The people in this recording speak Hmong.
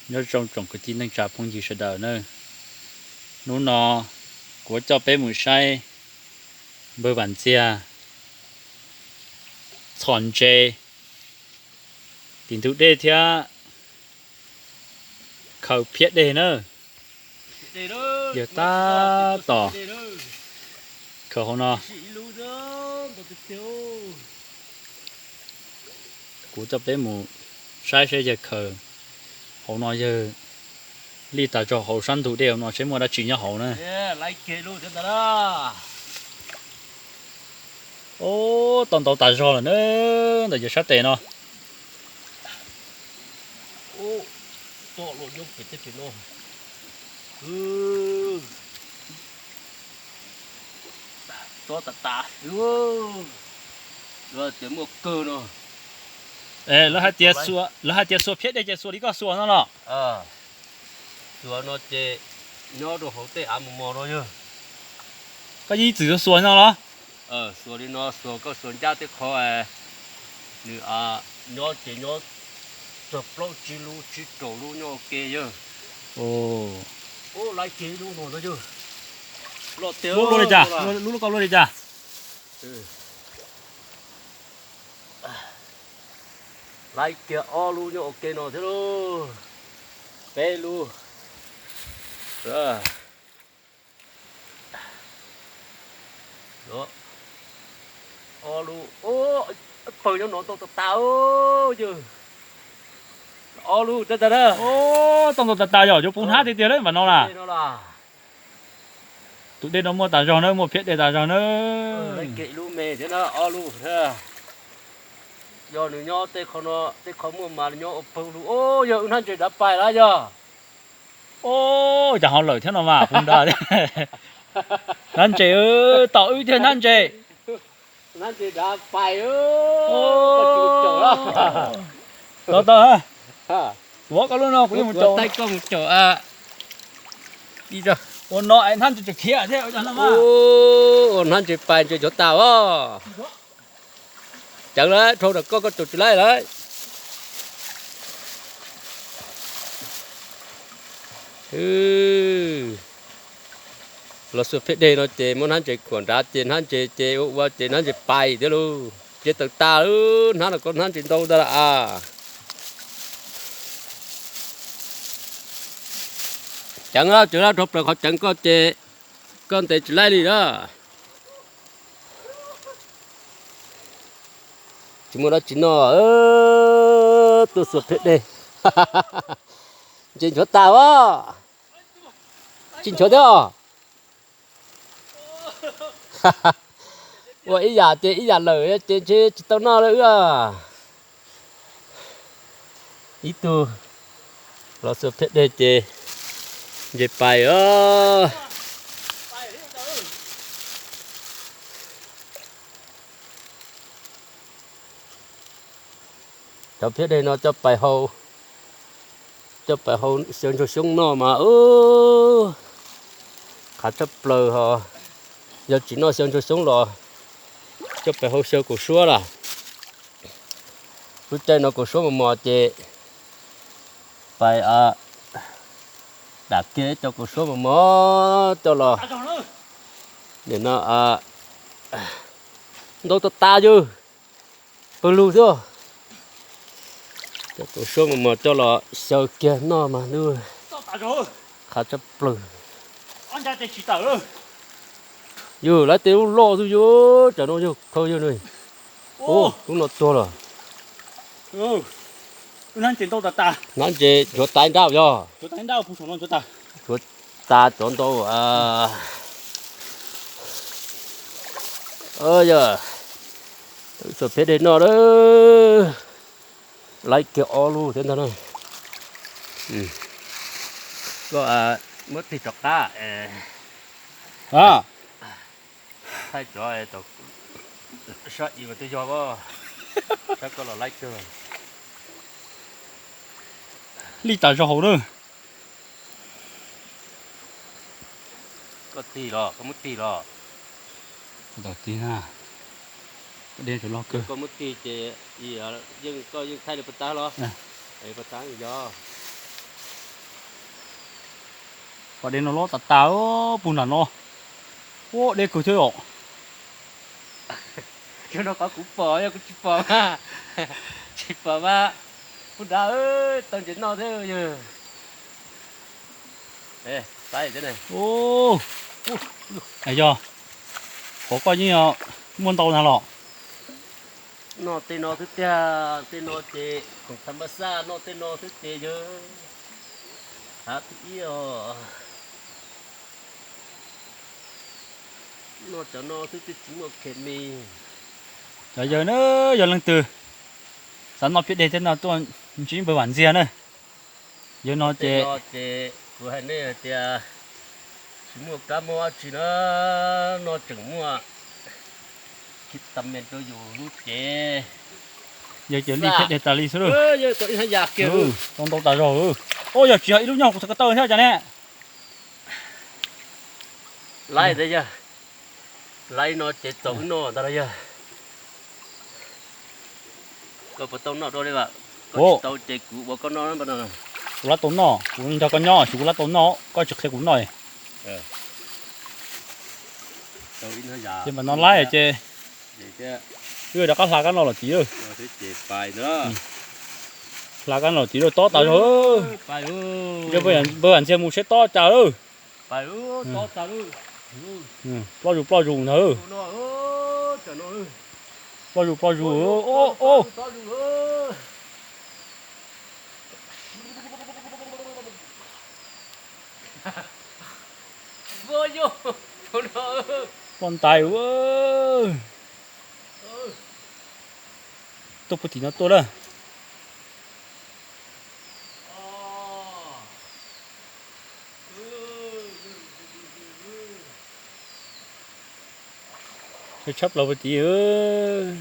Nyob zoo tsoom kwv tij neej tsa phooj ywg sawv daws na, hnub no kuv coj peb mus saib npawg Vam Ntxiag txhom ntses tim ntug dej thiab khaws phiab dej na. Yawg tab tom khaws hauv no. Kuv coj peb mus saib seb yawg khaws hauv no yawg li tas zog hauv sab ntug dej hauv no seb muaj dab tsi nyob hauv na. Ub, tau ntau tas zog lawm na, ntawm yawg sab tes no. Tsob tas tas, tias muaj kawg no. Lawv hais tias, lawv hais tias xuas phiab dej ces xuas li koj xuas no los? Xuas no ces nyob rau hauv tej av mos mos no yog. Koj yeej txwm xuas no los? Xuas li no, xuas koj xuas ncaj tej qhov nws nyob ces nyob txog plaub tsib lub tsib rau lub nyob ua ke yog. Ub, laiv kiag ib lub no yog. Lub luaj li cas? Lub koj luaj li cas? Laiv kiag ob lub nyob ua ke no thiab lauj. Peb lub. Ob lub, pawg nyob no ntau tas tas yog. Ob lub tas tas na. Tau ntau tas tas yog, yuav puv hnab tiag tiag lawm mas no na. Tus dej no muaj tas zog na, muaj phiab dej tas zog na. Lub me thiab na, ob lub. Yog nws nyob tej qho no, tej qho muaj mas nws nyob ua pawg lug. Yog wb hnab ntses dav pais lawm yog. Ub, cas ho lawm thiab no mas puv nrad. Hnab ntses, tom wb thiab hnab ntses. Hnab ntses dav pais. Tau tau, kuv yuav mus caum. Koj mus caum. Ua no es hnab ntses tseem khiav thiab. Ua hnab ntses pais ntses nchuav tas os. Ceev lawm, dhau ntawm koj, koj caum tsis laib lawm. Los xuas phiab deg no ces muab hnab ntses khuam nrad ces hnab ntses ces ua ua ces hnab ntses pais thiab lauj. Ces tawm tas lawm, hnab no koj hnab ntses ntau ntag lawm as. Ceev lawm, ceev lawm, dhau plaws qhov ceev koj ces koj ntes tsis laib li na. Tsis muaj dab tsi noj, tuaj xuas phiab deg. Ntses nchuav tas os. Tsis nchuav thiab os. Ua ib yam ces ib yam lawm ces ntshe tsis tau noj lawm wb. Ib tug los xuas phiab deg ces ntses pais os. Cov phiab deg no coj pais hau, coj pais hau xyaw ntsuag xyoob noj mas qhav tshaj plaws ho. Yog tsis noj xyaw ntsuag xyoob los coj pais hau xyaw kaum suab lawm. Lub caij no kaum suab mos mos ces pais dam kiag cov kaum suab mos mos coj los. Nim no ntau tas tas yog pawg lug xwb. Cov kaum suab mos mos coj los xyaw kiag noj mas ntuj, qhav tshaj plaws. Yog lawv tej lub loj xwb yog, tsam no yog khaws yog na. Lub no tuag lawm. Hnab ntses nchuav tas nrab yog. Nchuav tas cov ntau. Yog, xuas phiab deg noj lawm. Laib kiag ob lub thiab ntag na. Koj muab tig rov qab. Thaij cov sab ib mas twb yog, saib koj los laib kawg. Li tas zog hauv na. Koj tig los, koj muab tig los. Tig na. Koj dej tsam loj kawg. Koj muab tig ces yeej, koj yeej thaij li puas tab los? Puas tab yog. Cov dej no loj tas tas puag nram no. Ua dej kawg thiab os. Yog no qhov kuv pom, yog kuv tsis pom mas, tsis pom mas, puag nrad tau ntses noj thiab yog. Yog, qhov koj yeej muaj ntau na los. Noj tej no xwb tiag, tej no ces khoom tham mas xaj noj tej no xwb ces yog hav thib ib os. Noj cov no xwb twb tsis muaj khes mis. Cov yawg na, yog leej twg xav noj phiab dej thiab no tuaj ntsib npawg Vam Ntxiag na. Yawg no ces, kuv hais nej hais tias tsis muaj kab mob dab tsi na, no tseem muaj vitamin rau yus lub cev. Yawg ces li thiab dej tas li xwb lawm. Tau ntau tas zog. Ua yog tsis yog ib lub nyob kuv txhais ko taw thiab cas ne. Laib ntawd yog, laib no ces txaus wb noj ntag los yog. Koj puas tau noj dua li as? Koj tsis tau ces kuv ua koj noj. Kuv lab tau noj, kuv nrog koj nyob ces kuv lab tau noj, koj tsis qhia kuv noj. Ces mam no laib ces wb rov qab hla kab no los tid. Hla kab no los tid lawm, tob tas zog. Npawg Vam Ntxiag mus saib tob cas lawm. Ploj zus ploj zus ntag. Ploj zus ploj zus. Ploj ntais. Tuaj puag tim no tuaj lawm. Tshab plaws puag tid.